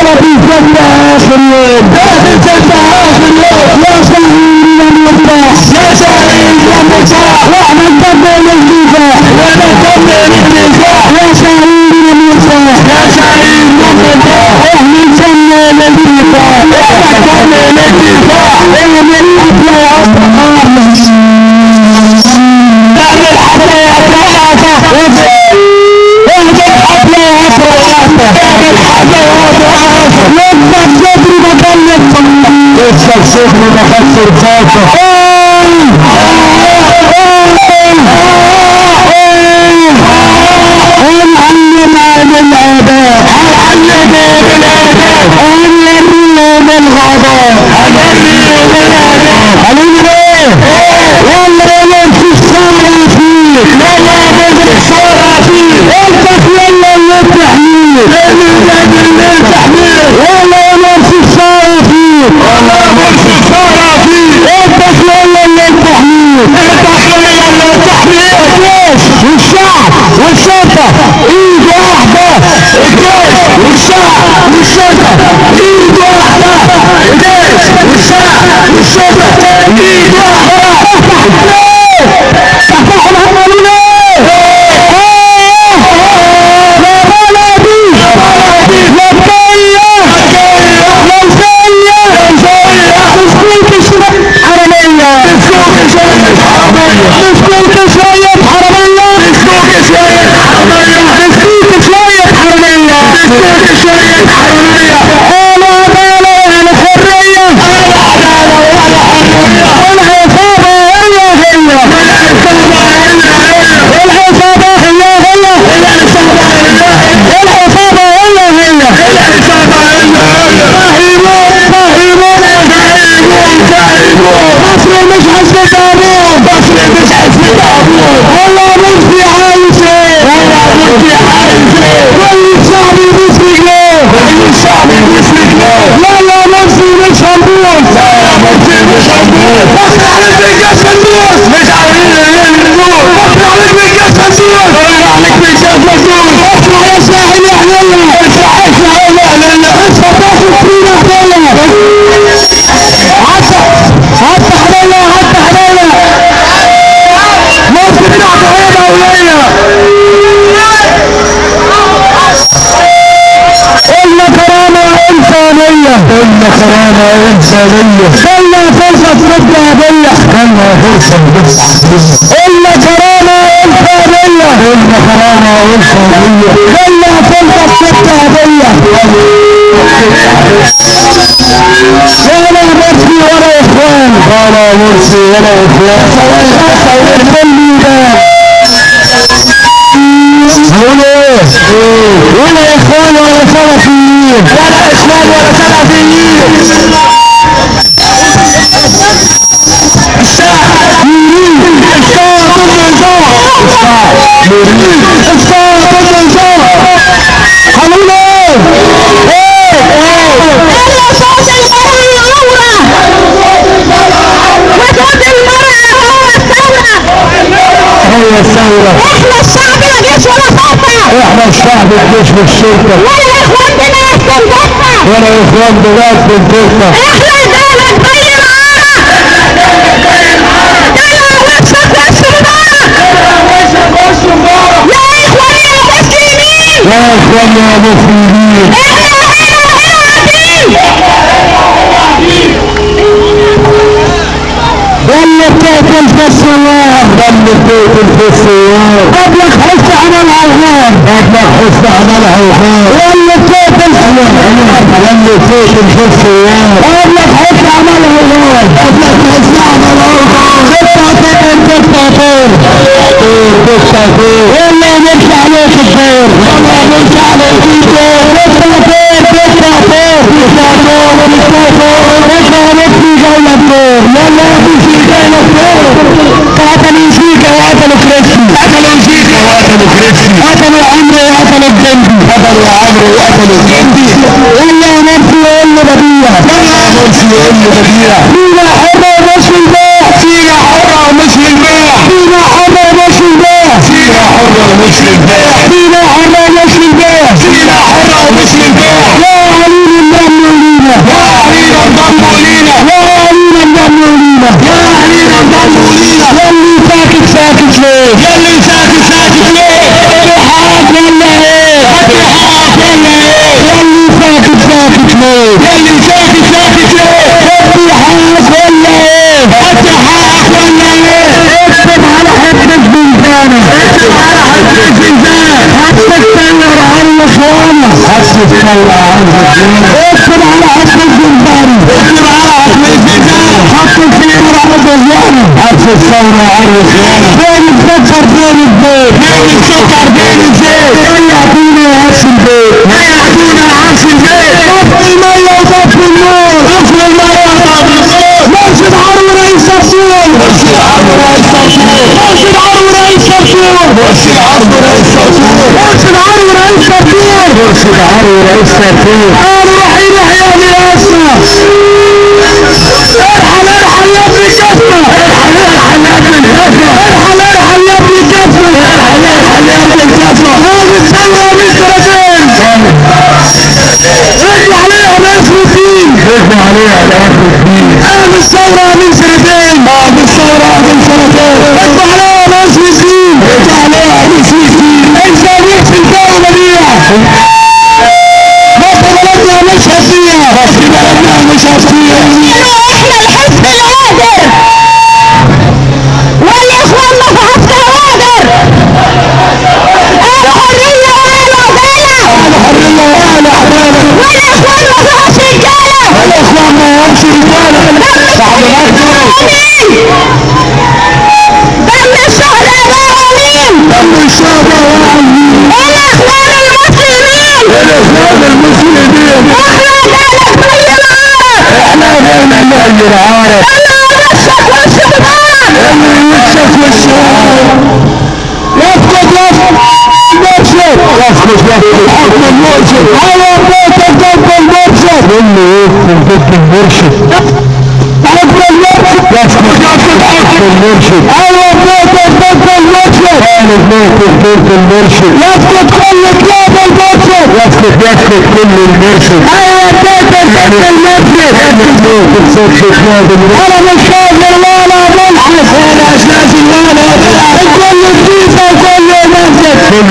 بلد الجنة آخر يوم، بلد الجنة آخر يوم. يا شهيد يا مرتاح، يا شهيد يا مرتاح، واحنا نكمل الكفاح، واحنا نكمل الكفاح. يا شهيد يا مرتاح، يا شهيد يا مرتاح، احنا نكمل الكفاح، احنا نكمل الكفاح. اعمل حفلة يا أصحاب، اعمل حفلة يا أصحاب، اعمل حفلة يا أصحاب، اعمل حفلة يا أصحاب. يكسب صدري بطلت، يكسب صدري بخس رصاصة. هنعلم عن الآباء، هنعلم الآباء، هنوريهم الغباء، هنوريهم الغباء. هنقول ايه؟ يلا نمشي الشارع فيك، يلا نمشي الشارع فيك، انت يلا اللي تحميك، اللي تحميك، يلا نمشي الشارع فيك، يلا نمشي الشارع فيك، انت يلا اللي تحميك، انت يلا اللي تحميك. الجيش والشعب والشرطة ايد واحدة، الجيش والشعب والشرطة ايد واحدة، الجيش والشعب والشرطة ايد واحدة. تحتاج العمالين ايه؟ يا بلدي يا بكية يا مسية، مسكوك شوية حرامية، مسكوك شوية حرامية، مسكوك شوية حرامية، مسكوك شوية حرامية، مسكوك شوية حرامية، مسكوك شوية حرامية. أنا عدالة وأنا حرية، أنا عدالة وأنا حرية، والعصابة هي هي، والعصابة هي هي، والعصابة هي هي، والعصابة هي هي، العصابة هي هي، العصابة هي هي. فهمون فهمون فهمون فهمون، مصر مش حزب طابور، مصر مش حزب طابور. والله مرسي عايش ايه، والله مرسي عايش ايه، كل الشعب يبوس رجليه، كل الشعب يبوس رجليه. لا لا مرسي مش هنبوس، لا يا مرسي مش هنبوس، مصر عليك بالجاز هندوس، مش عايزين ندوس، مصر عليك بالجاز هندوس، مصر عليك بالجاز هندوس. اسمع يا ساحل يا حليلة، اسمع اسمع يا حليلة، اسمع تاخد فينا حليلة، عدى عدى حليلة، عدى حليلة، مصر بتاعت عيبة ولية. قلنا كرامة إنسانية، قلنا كرامة إنسانية، قلنا فرصة تبقى هدية، قلنا فرصة تبقى هدية، قلنا كرامة إنسانية، قلنا كرامة إنسانية، قلنا فرصة تبقى هدية. ولا مرسي ولا إخوان، ولا مرسي ولا إخوان، هقول ايه؟ ولا اخوان ولا سلفيين، ولا اخوان ولا سلفيين. الشعب يريد الشعب النظام، الشعب يريد الشعب النظام. هنقول ايه؟ ايه ايه؟ الا صوت المرأة عورة، وصوت المرأة هو الثورة، هو الثورة. احنا الشعب لا جيش ولا سلطة، احنا الشعب الجيش والشرطة، ولا اخوان بنات بنتنا، ولا اخوان بنات بنتنا. احنا دولة زي العارة، طلع وشك وش مبارك، طلع وشك وش مبارك. يا اخوان يا مسلمين، يا اخوان يا مسلمين، احنا هنا هنا قاعدين. اللي بتقتل في الثوار، اللي بتقتل في الثوار، قبلك حس عمل عوار، قبلك حس عمل عوار، واللي بتقتل واللي بتقتل في الثوار، قبلك حس عمل عوار، قبلك حس عمل عوار. تدفع طير تدفع طير تدفع طير، والله نمشي عليك الدور، والله نمشي عليك الدور. تدفع طير تدفع طير تدفع طير تدفع طير، تدفع نفسي جولة الدور، يلا نمشي جولة الدور. قتلوا شيكا وقتلوا كريستي، قتلوا شيكا وقتلوا كريستي، قتلوا عمرو وقتلوا الجندي، قتلوا عمرو وقتلوا الجندي. يلا نمشي وقول بديع، يلا نمشي وقول بديع. فينا حرة ومش للبيع، فينا حرة ومش للبيع، فينا حرة ومش للبيع، فينا حرة ومش للبيع، فينا حرة ومش للبيع، فينا حرة ومش للبيع. يا علي حبس الثورة عايزة خيانة. اكتب على حبس الزنزانة، اكتب على حبس الزنزانة، حط الخيانة عايزة خيانة. حبس الثورة عايزة خيانة. فين السكر فين الزيت؟ فين السكر فين الزيت؟ ضيعتونا يا عفش البيت، ضيعتونا يا عفش البيت. طفي المية وطفي النور، طفي المية وطفي النور. مرشد عرو رئيس صرصور، مرشد عرو رئيس صرصور، مرشد عرو رئيس صرصور، مرشد عرو رئيس صرصور، مرشد عرو رئيس صرصور، مرشد عرو رئيس صرصور. قالوا رحيل يا رئاسنا، ارحل ارحل يا ابن الجزمة، ارحل ارحل يا ابن الجزمة، ارحل ارحل يا ابن الجزمة، ارحل ارحل يا ابن الجزمة. هذه الثورة من سنتين رجعوا عليها باسم الدين، رجعوا عليها باسم الدين. أهل الثورة من سنتين، أهل الثورة من سنتين، رجعوا عليها باسم الدين، رجعوا عليها باسم الدين. انت في الدولة دي مصر بلدنا مش هتضيع، مصر بلدنا مش هتضيع. احنا الحزب القادر والاخوان ما فيهاش كوادر. قالوا حرية وقالوا عدالة، قالوا حرية وقالوا عدالة، والاخوان ما فيهاش رجاله، والاخوان ما فيهاش رجاله. دم الشهداء باعوا مين؟ دم الشهداء باعوا مين؟ الاخوان المسلمين، الاخوان المسلمين. احنا جالك زي العرب، احنا جالنا زي العرب. اللي وشك وش مبارك، اللي وشك وش مبارك. يسقط يسقط المرشد، يسقط يسقط حكم المرشد. على موتك ضد المرشد، اللي يسقط ضد المرشد. حكم المرشد، يسقط يسقط حكم المرشد. على موتك ضد المرشد، على موتك ضد المرشد. يسقط كل كلاب المرشد، يسقط يسقط كل المرشد. على موتك ضد المرشد، انا مش شاغل ولا ملحد، ولا شاغل ولا ملحد. كل الكيسة وكل مسجد، كل